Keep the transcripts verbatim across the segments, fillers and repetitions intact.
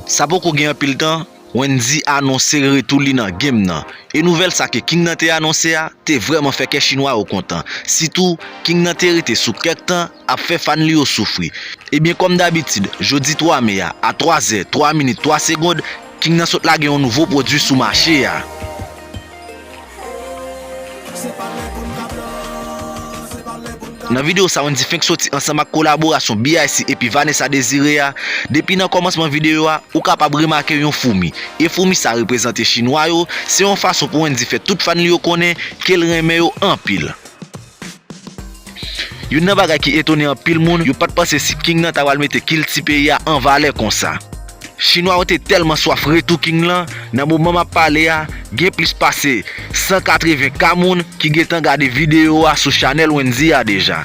Sa poko gen anpil tan, Wendyy anonse retou li nan game nan. E nouvèl sa ke King nan te anonse a, te vrèman fè kè chinwa yo kontan. Sitou, King nan te rete sou kèk tan ap fè fan li yo soufri. Ebyen, kòm dabitid, jodi twa me a, a twa zè, twa minit, twa segond, King nan sot lage yon nouvo pwodui sou mache a. Nan videyo sa, Wendyy fenk soti ansanm ak kolaborasyon B I C epi Vanessa Désiré a. Depi nan kòmansman videyo a, ou kapab remake yon foumi. E foumi sa reprezante chinwa yo, se yon fason pou Wendyy fè tout fan li yo konnen ke l renmen yo anpil. Youn nan bagay ki etone anpil moun, yo pa t panse si King nan ta pral mete kilti peyi a an valè konsa. Chinwa yo te tèlman swaf retou King lan, nan moman m ap pale a, gen plis pase san katreven ka moun ki gentan gade videyo a sou chanèl Wendyy a deja.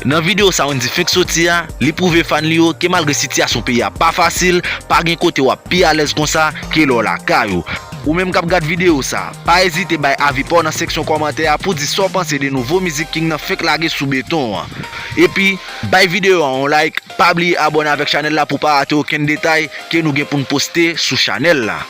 Nan videyo sa Wendyy fenk soti a, li pwouve fan li yo ke malgre sitiyasyon peyi a pa fasil, pa gen kote w ap pi alèz konsa ke lè w lakay ou. Ou menm k ap gad videyo sa, pa ezite bay avi pa w nan seksyon kòmantè a pou di sa w panse de nouvo mizik King nan fenk lage sou beton an. Epi, bay videyo a yon like, pa bliye abòne avèk chanèl la pou w pa rate okenn detay ke nou gen pou n poste sou chanèl la.